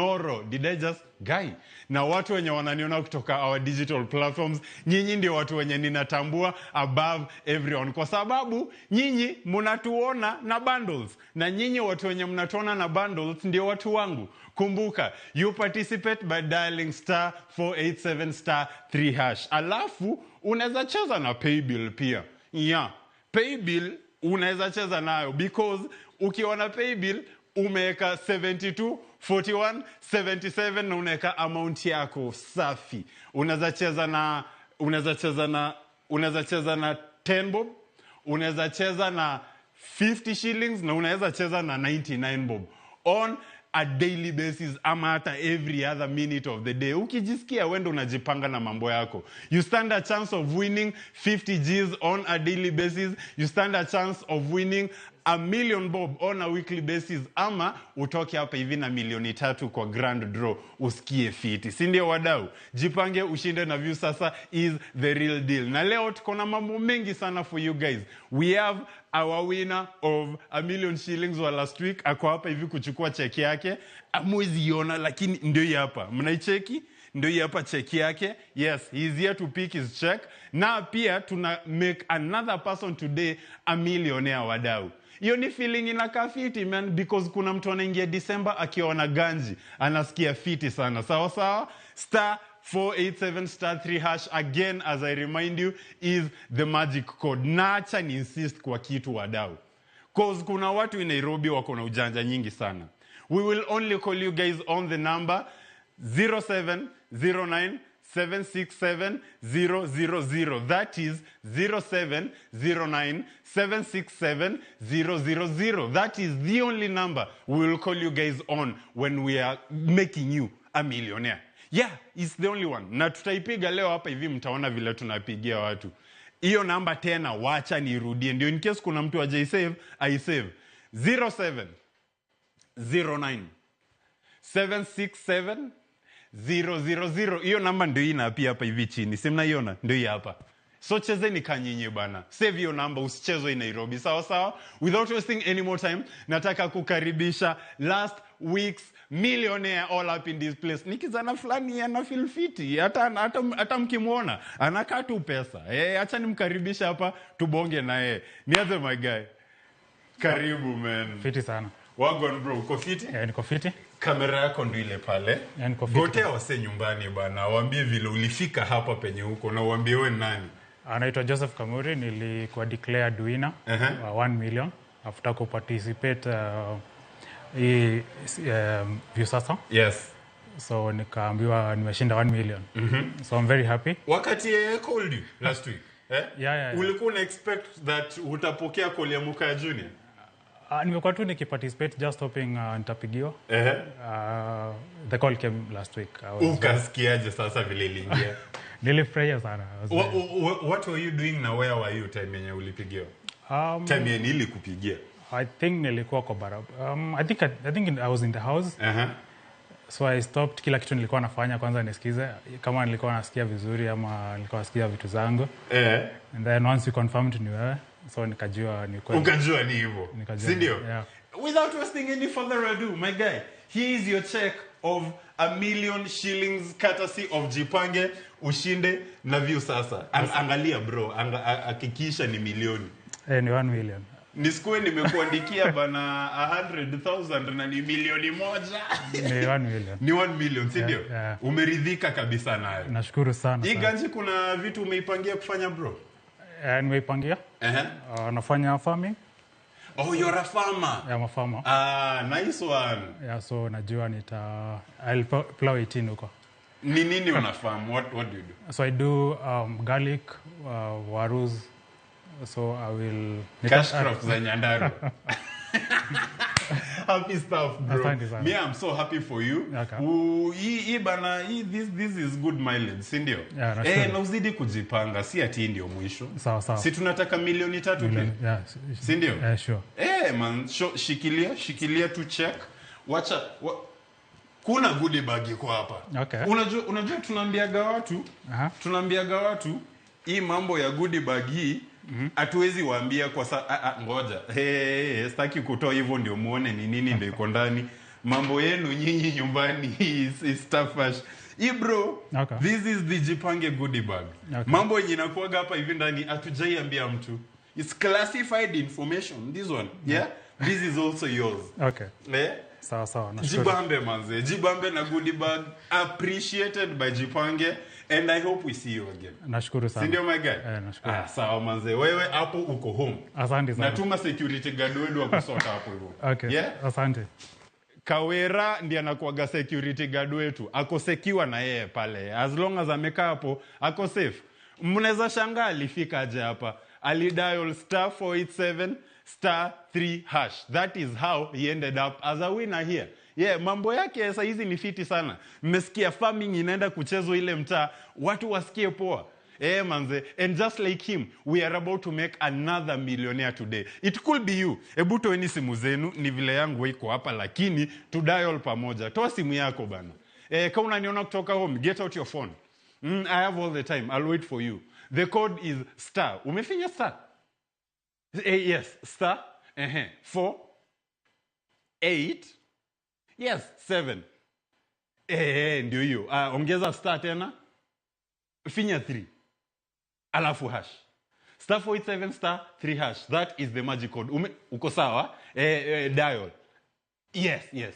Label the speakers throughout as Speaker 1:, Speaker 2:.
Speaker 1: Noro, did I just guy? Na watu wenye wananiona kutoka our digital platforms, nyinyi ndio watu wenye ninatambua above everyone, kwa sababu nyinyi mnatuona na bundles, na nyinyi watu wenye mnatuona na bundles ndio watu wangu. Kumbuka, you participate by dialing *487*3#, alafu unaweza cheza na paybill pia. Yeah, paybill unaweza cheza nayo because ukiwa na paybill umeweka 72 41 77 na unaweka amount yako safi. Unaweza cheza na 10 bob, unaweza cheza na 50 shillings na unaweza cheza na 99 bob on a daily basis ama hata every other minute of the day. Ukijisikia wendo unajipanga na mambo yako, you stand a chance of winning 50 Gs on a daily basis, you stand a chance of winning a million bob on a weekly basis, ama utoke hapa hivi na milioni 3 kwa grand draw, usikie fiti, si ndio? Wadau, jipange ushinde na Viusasa is the real deal. Na leo tuko na mambo mengi sana for you guys. We have our winner of a million shillings wa last week, ako hapa hivi kuchukua cheki yake. Hamwezi iona, lakini ndio hii hapa, mnaicheki, ndio hii hapa cheki yake. Yes, he is here to pick his check. Na pia tuna make another person today a millionaire. Wadau, hiyo ni feeling inakaa fiti, man, because kuna mtu anaingia December akiwa na ganji, anasikia fiti sana. Sawa sawa, *487*3# again, as I remind you, is the magic code. Na acha ni insist kwa kitu, wadau, 'cause kuna watu in Nairobi wako na ujanja nyingi sana. We will only call you guys on the number 0709 767 000. That is 0709 767 000. That is the only number we will call you guys on when we are making you a millionaire. Yeah, it's the only one. Na tutaipiga leo hapa hivi, mtaona vile tunapigia watu. Hiyo namba tena, wacha nirudie, ndio in case kuna mtu hajaisave, aisave. 07 09 767 000. Hiyo namba ndio hii inapia hapa hivi chini, si mnaiona? Ndio hii hapa. So chezeni kanyinyi bana, save hiyo namba, usichezwe in Nairobi. Sawa sawa, without wasting any more time, nataka kukaribisha last week's millionaire all up in this place. Ni kijana fulani ana feel fiti, hata mkimwona anakaa tu pesa. Acha nimkaribisha hapa tubonge na yeye. Nianze, my guy, karibu, man.
Speaker 2: Fiti sana.
Speaker 1: Wagwan, bro, uko fiti?
Speaker 2: Eh, niko fiti.
Speaker 1: Kamera yako ndo ile pale.
Speaker 2: Eh, niko fiti.
Speaker 1: Gotea wase nyumbani bana, waambie vile ulifika hapa penye huko na uambie we ni nani.
Speaker 2: Anaitwa Joseph Kamuri, nilikuwa declared winner wa 1 million after kuparticipate hii Viusasa. So nikaambiwa nimeshinda 1 million. So I'm very happy.
Speaker 1: Wakati yeye called you last week, eh?
Speaker 2: Yeah.
Speaker 1: Ulikuwa una expect that utapokea call ya Muka Junior?
Speaker 2: Nimekuwa tu nikiparticipate just hoping nitapigiwa. The call came last week.
Speaker 1: Ukasikiaje sasa vile iliingia?
Speaker 2: Nilifurahia sana. I was
Speaker 1: What were you doing na where were you time yenye ulipigiwa? Time yenye ilikupigia.
Speaker 2: I think nilikuwa kwa barabara. I think I was in the house. So I stopped kila kitu nilikuwa nafanya kwanza nisikize kama nilikuwa nasikia vizuri ama nilikuwa nasikia vitu zangu. And then once you confirmed ni wewe, so nikajua ni kweli.
Speaker 1: Ukajua ni hivyo.
Speaker 2: Nikajua
Speaker 1: Si ndio?
Speaker 2: Yeah.
Speaker 1: Without wasting any further ado, my guy, here is your check of a million shillings courtesy of Jipange Ushinde na Viusasa. Angalia bro, hakikisha ni milioni.
Speaker 2: Eh, ni 1 million.
Speaker 1: Nisikuwe nimekuandikia bana 100,000 na ni milioni 1.
Speaker 2: Ni 1 million.
Speaker 1: Ni 1 million, si ndio?
Speaker 2: Yeah.
Speaker 1: Umeridhika kabisa nayo?
Speaker 2: Nashukuru sana.
Speaker 1: Hii
Speaker 2: sana.
Speaker 1: ganji kuna vitu umeipangia kufanya, bro?
Speaker 2: Eh, nimeipangia. Nafanya farming.
Speaker 1: Oh, you're a farmer.
Speaker 2: Yeah, I'm a farmer.
Speaker 1: Ah, nice one.
Speaker 2: Yeah, so najua nita I'll plow 18 huko.
Speaker 1: Ni nini una farm? What do you do?
Speaker 2: So I do garlic, warus. So I will
Speaker 1: Cash crops za Nyandarua. Happy stuff, bro.
Speaker 2: Asante sana.
Speaker 1: Me, I'm so happy for you.
Speaker 2: Okay.
Speaker 1: Hii bana, hii, this is good mileage, si ndio?
Speaker 2: Yeah, nashukuru.
Speaker 1: Eh, na uzidi kujipanga, si ati hii ndio mwisho.
Speaker 2: Sawa sawa.
Speaker 1: Si tunataka milioni 3 pia?
Speaker 2: Yeah,
Speaker 1: Si ndio?
Speaker 2: Yeah, sure.
Speaker 1: Eh, man, shikilia, shikilia tu check. Wacha kuna goodie bag iko hapa.
Speaker 2: Okay.
Speaker 1: Unajua tunaambiaga watu, tunaambiaga watu hii mambo ya goodie bag hii hatuwezi waambia kwa sa, a, a, ngoja. Hey, hey, hey, sitaki kutoa hivyo ndio muone ni nini ndio iko ndani. Mambo yenu nyinyi nyumbani is tough. Ibro,
Speaker 2: Okay.
Speaker 1: This is the Jipange goodie bag.
Speaker 2: Okay.
Speaker 1: Mambo yenye inakuwaga hapa hivi ndani hatujaiambia mtu. It's classified information, this one. Yeah? This is also yours.
Speaker 2: Okay.
Speaker 1: Eh?
Speaker 2: Sawa sawa, nashukuru.
Speaker 1: Jibambe manze, Jibambe na goodie bag, appreciated by Jipange, and I hope we see you again.
Speaker 2: Nashukuru sana.
Speaker 1: Si ndio my guy?
Speaker 2: Eh, nashukuru.
Speaker 1: Ah, sawa manze, wewe hapo uko home.
Speaker 2: Asante sana.
Speaker 1: Natuma security guard wetu wa kusota hapo hivyo.
Speaker 2: Okay.
Speaker 1: Yeah?
Speaker 2: Asante.
Speaker 1: Kawera ndiye anakuaga security guard wetu, ako secure na yeye pale, as long as amekaa hapo ako safe. Mnaweza shangaa alifika aje hapa. Alidial star 487 star 3 hash. That is how he ended up as a winner here. Yeah, mambo yake saa hizi ni fiti sana. Mmesikia farming inaenda kuchezwa ile mtaa, watu wasikie poa. Eh, manze, and just like him, we are about to make another millionaire today. It could be you. Ebu toeni simu zenu, ni vile yangu iko hapa lakini tu dial pamoja. Toa simu yako bana. Eh, kama unaniona kutoka home, get out your phone. I have all the time. I'll wait for you. The code is star. Umefinya star? Eh, yes, star. 4 8 yes, 7. Eh, ndio hiyo. Ongeza star tena. Finya 3. Alafu hash. Star 487 star 3 hash. That is the magic code. Uko sawa? Dial. Yes, yes.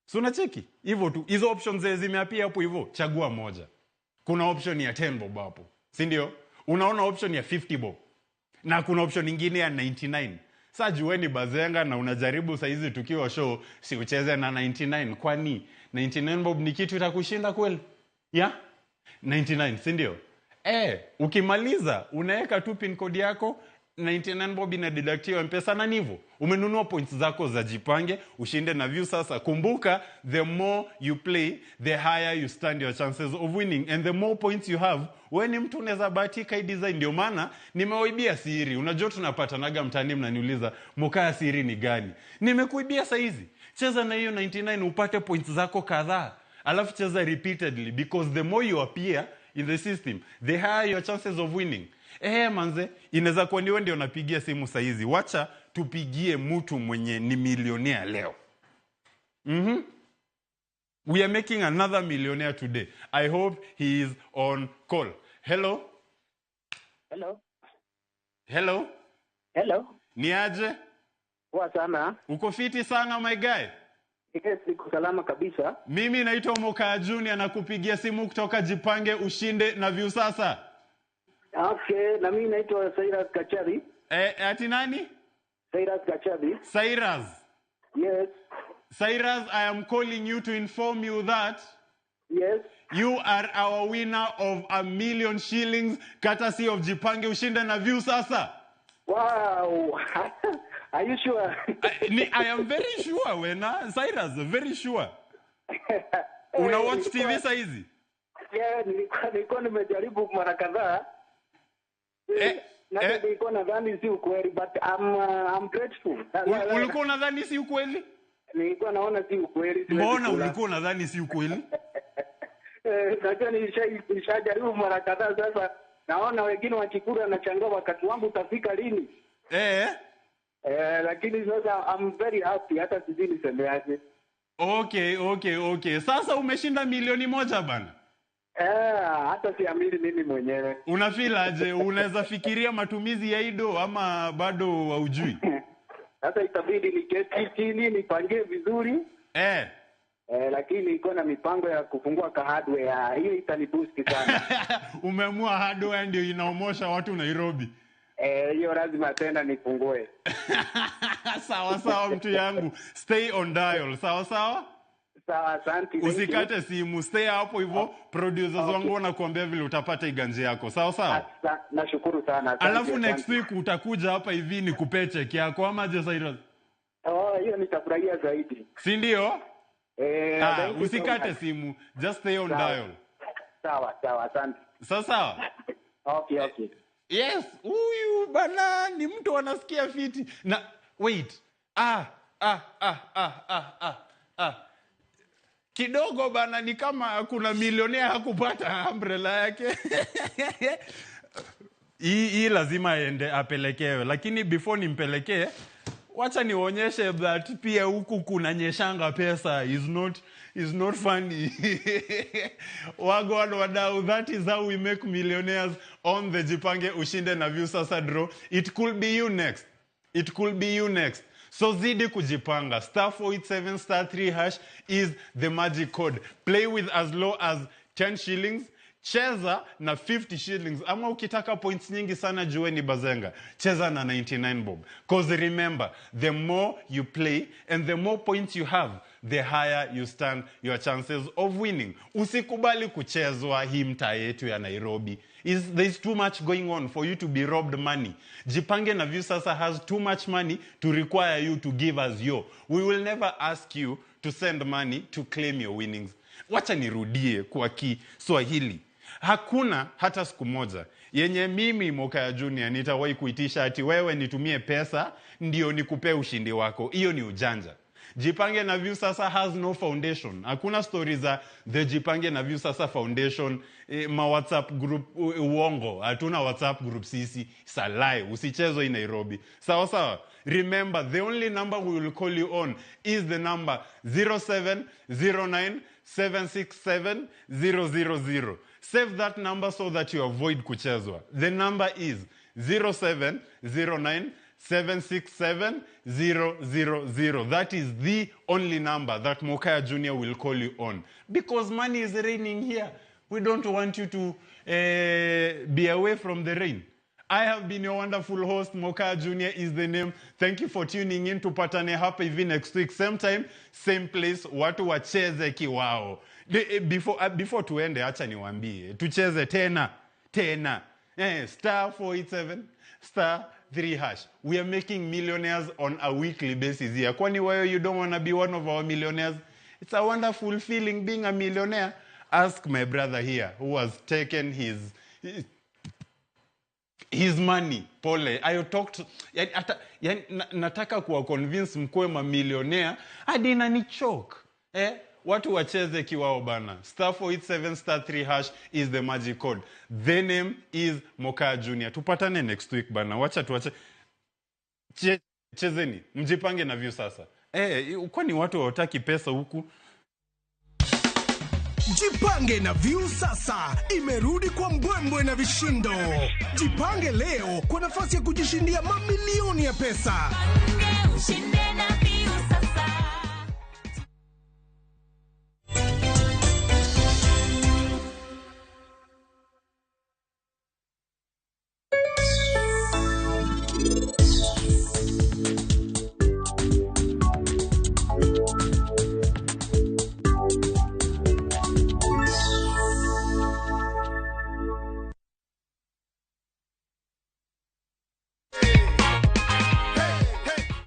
Speaker 1: So unacheki hivyo tu. Hizo options zimeapia hapo hivyo. Chagua moja. Kuna option ya 10 bob hapo. Si ndio? Unaona option ya 50 bob. Na kuna option nyingine ya 99. Sasa jueni bazenga na unajaribu saa hizi tukiwa show, si ucheze na 99, kwani 99 bob ni kitu itakushinda kweli? Yeah? 99, si ndio? Ukimaliza unaweka tu pin code yako, 99 bob inadeductiwa M-Pesa na nivo. Umenunua points zako za Jipange, ushinde na view sasa. Kumbuka, the more you play, the higher you stand your chances of winning, and the more points you have, wewe ni mtu unaweza bahatika hii design. Ndio maana nimewaibia siri. Unajua tunapatanaga mtaani mnaniuliza, Mokaya siri ni gani? Nimekuibia saa hizi. Cheza na hiyo 99 upate points zako kadhaa. Alafu cheza repeatedly, because the more you appear in the system, the higher your chances of winning. Manze, inaweza kuwa ni wewe ndio unapigia simu saa hizi. Wacha tupigie mtu mwenye ni millionaire leo. We are making another millionaire today. I hope he is on call. Hello?
Speaker 3: Hello.
Speaker 1: Hello?
Speaker 3: Hello.
Speaker 1: Ni aje?
Speaker 3: Poa sana.
Speaker 1: Uko fiti sana my guy?
Speaker 3: Yes, niko salama kabisa.
Speaker 1: Mimi naitwa Mokaya Junior na kupigia simu kutoka Jipange Ushinde na Viusasa.
Speaker 3: Okay, na mimi naitwa Cyrus Gachari.
Speaker 1: Ati nani?
Speaker 3: Cyrus Gachari.
Speaker 1: Cyrus.
Speaker 3: Yes.
Speaker 1: Cyrus, I am calling you to inform you that
Speaker 3: yes,
Speaker 1: you are our winner of 1,000,000 shillings courtesy of Jipange Ushinde na Viusasa.
Speaker 3: Wow. Are you sure?
Speaker 1: I am very sure, wena. Cyrus, very sure. Una watch TV saa hizi?
Speaker 3: Yeah, nilikuwa nimejaribu mara kadhaa. Nilikuwa nadhani si ukweli, but I'm grateful.
Speaker 1: Ulikuwa unadhani si ukweli?
Speaker 3: Nilikuwa naona si ukweli.
Speaker 1: Mbona ulikuwa unadhani si ukweli?
Speaker 3: Najua nishajaribu mara kadhaa sasa. Naona wengine wakikula na changua wakati wangu utafika lini? Lakini sasa I'm very happy, hata sijui nisemeaje.
Speaker 1: Okay. Sasa umeshinda 1,000,000 bana.
Speaker 3: Hata siamini mimi mwenyewe.
Speaker 1: Unafeel aje? Unaweza fikiria matumizi ya ido ama bado haujui?
Speaker 3: Sasa itabidi niketi chini nipangie vizuri. Lakini niko na mipango ya kufungua ka hardware. Hiyo itaniboost sana.
Speaker 1: Umeamua hardware ndio inaomosha watu Nairobi.
Speaker 3: Hiyo lazima tena nifungue.
Speaker 1: Sawa sawa mtu yangu. Stay on dial. Sawa sawa?
Speaker 3: Sawa, asante.
Speaker 1: Usikate simu, stay hapo hivyo. Producers wangu wanakuambia vile utapata iganje yako. Sawa sawa?
Speaker 3: Nashukuru sana. Asante.
Speaker 1: Alafu next week utakuja hapa hivi nikupe check yako ama je Cyrus?
Speaker 3: Oh, hiyo nitafurahia zaidi.
Speaker 1: Si ndio? Usikate simu, just stay on dial.
Speaker 3: Sawa sawa, asante.
Speaker 1: Sawa sawa?
Speaker 3: Okay.
Speaker 1: Yes, huyu bana ni mtu anasikia fiti. Na wait. Kidogo bana ni kama kuna millionaire hakupata umbrella yake. Hii lazima aende apelekewe, lakini before nimpelekee Wacha nionyeshe that pia huku kuna nyeshanga pesa. Is not funny. Wagwan wadau, that is how we make millionaires on the Jipange Ushinde na Viusasa draw. It could be you next. It could be you next. So zidi kujipanga. *487*3# is the magic code. Play with as low as 10 shillings. Cheza na 50 shillings, ama ukitaka points nyingi sana, jue ni bazenga, cheza na 99 bob, 'cause remember, the more you play and the more points you have, the higher you stand your chances of winning. Usikubali kuchezwa. Hii mtaa yetu ya Nairobi is there's too much going on for you to be robbed money. Jipange na Viusasa has too much money to require you to give us your. We will never ask you to send money to claim your winnings. Wacha nirudie kwa Kiswahili. Hakuna hata siku moja yenye mimi Mokaya Junior nitawahi kuitisha ati wewe nitumie pesa ndio nikupee ushindi wako. Hiyo ni ujanja. Jipange na Viusasa has no foundation. Hakuna story za the Jipange na Viusasa Foundation, ma WhatsApp group, uongo. Hatuna WhatsApp group sisi. Salai, usichezwe in Nairobi. Sawa sawa. Remember, the only number we will call you on is the number 0709 767 000. Save that number so that you avoid kuchezwa. The number is 0709 767 000. That is the only number that Mokaya Junior will call you on. Because money is raining here. We don't want you to be away from the rain. I have been your wonderful host. Mokaya Junior is the name. Thank you for tuning in. Tupatane hapa hivi next week. Same time, same place. Watu wacheze kiwao. Before tuende, acha niwaambie. Tucheze tena. Tena. *487, *3#. We are making millionaires on a weekly basis here. Kwani wewe you don't want to be one of our millionaires? It's a wonderful feeling being a millionaire. Ask my brother here who has taken his money. Pole. I talked, yani, ata, yani, nataka kuwa convince mkuwe mamillionaire hadi inanichoke. Watu wacheze kiwao bana. *487*3# is the magic code. The name is Mokaya Junior. Tupatane next week bana. Wacha tuache. Chezeni. Mjipange na Viusasa. Kwani watu hawataki pesa huku?
Speaker 4: Jipange na Viusasa imerudi kwa mbwembwe na vishindo. Jipange leo kwa nafasi ya kujishindia mamilioni ya pesa.
Speaker 5: Jipange ushinde na Viusasa.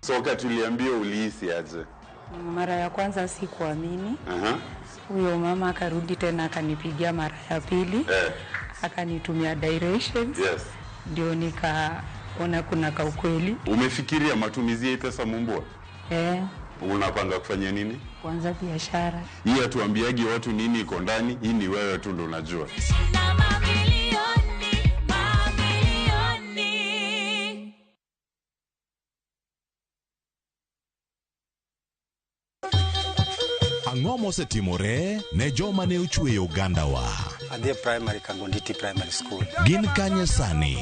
Speaker 1: Soka, tuliambia ulihisi aje?
Speaker 6: Mara ya kwanza sikuamini. Huyo mama akarudi tena akanipigia mara ya pili. Akanitumia directions. Ndio nikaona kuna kaukweli.
Speaker 1: Umefikiria matumizi ya pesa, Mumbua?
Speaker 6: Eh.
Speaker 1: Unapanga kufanya nini?
Speaker 6: Kuanza biashara.
Speaker 1: Hii hatuambiagi watu nini iko ndani, hii ni wewe tu ndo unajua.
Speaker 5: Shinda mamilioni, mamilioni.
Speaker 7: Ang'o mosetimore ne joma ne ochweyo ogandawa?
Speaker 8: Adhi e primary Kangonditi Primary School.
Speaker 7: Gin kanye sani?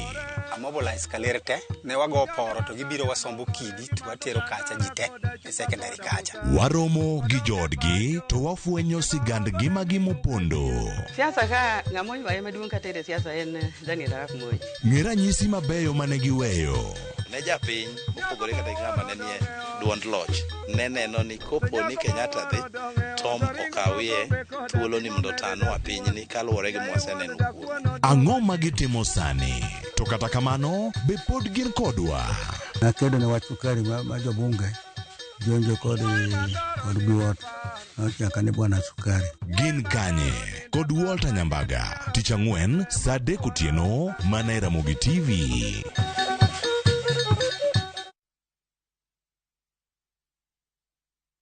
Speaker 8: Amobilize kaler te, ne wago poro to gibiro wasombo kidi to watero kacha ji te e secondary kacha.
Speaker 7: Waromo gi joodgi to wafwenyo sigand ngimagi mopondo.
Speaker 9: Siasa ka ng'ama oywaye maduong' katere siasa en Daniel Arap Moi.
Speaker 7: Ng'e ranyisi mabeyo mane giweyo.
Speaker 10: Ne japiny mopogore kata gi ng'ama ne nie duond loch ne neno ni kopo ni Kenyatta dhi Tom okawie thuolo ni mondo otanwa pinyni kaluwore gi mwaseneno kuome.
Speaker 7: Ang'o ma gitimo sani? To kata kamano, be pod gin kodwa?
Speaker 11: Nakedo ne wach sukari ma jobunge jonjo kod Biwott nyaka ne bwana sukari.
Speaker 7: Gin kanye? Kod Walter Nyambaga, tich ang'wen saa 3 otieno mana e Ramogi TV.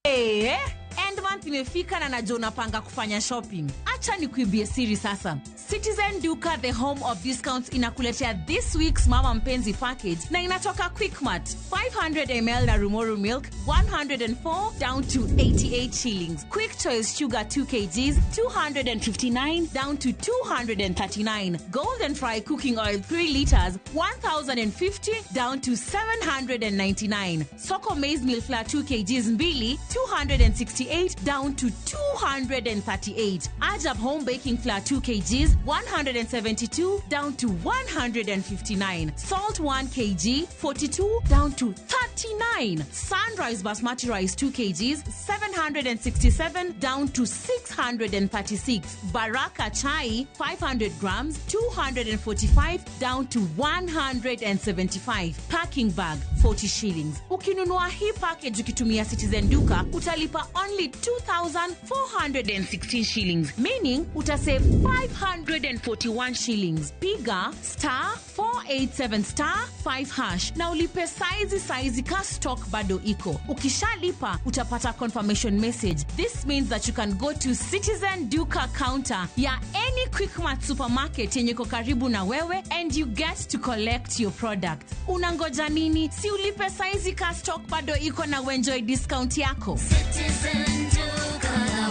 Speaker 5: Hey, end month month imefika na najua unapanga kufanya shopping. Acha nikuibie siri sasa. Citizen Duka, the home of discounts, inakuletea this week's Mama Mpenzi package na inatoka Quickmart. 500 ml na Rumoru milk 104 down to 88 shillings. Quick Choice sugar 2 kgs 259 down to 239. Golden Fry cooking oil 3 liters 1050 down to 799. Soko maize meal flour 2 kgs mbili 268 down to 238. Ajab home baking flour 2 kgs 172 down to 159. Salt 1 kg 42 down to 39. Sunrise basmati rice 2 kgs 767 down to 636. Baraka chai 500 grams 245 down to 175. Packing bag 40 shillings. Ukinunua hii package ukitumia Citizen Duka utalipa only 2416 shillings, meaning utasave 541 shillings. Piga star 487 star 5 hash na ulipe saizi saizi ka stock bado iko. Ukishalipa utapata confirmation message. This means that you can go to Citizen Duka counter ya any Quickmart supermarket yenye iko karibu na wewe and you get to collect your product. Unangoja nini? Si ulipe saizi ka stock bado iko na uenjoy discount yako.
Speaker 12: Citizen Duka.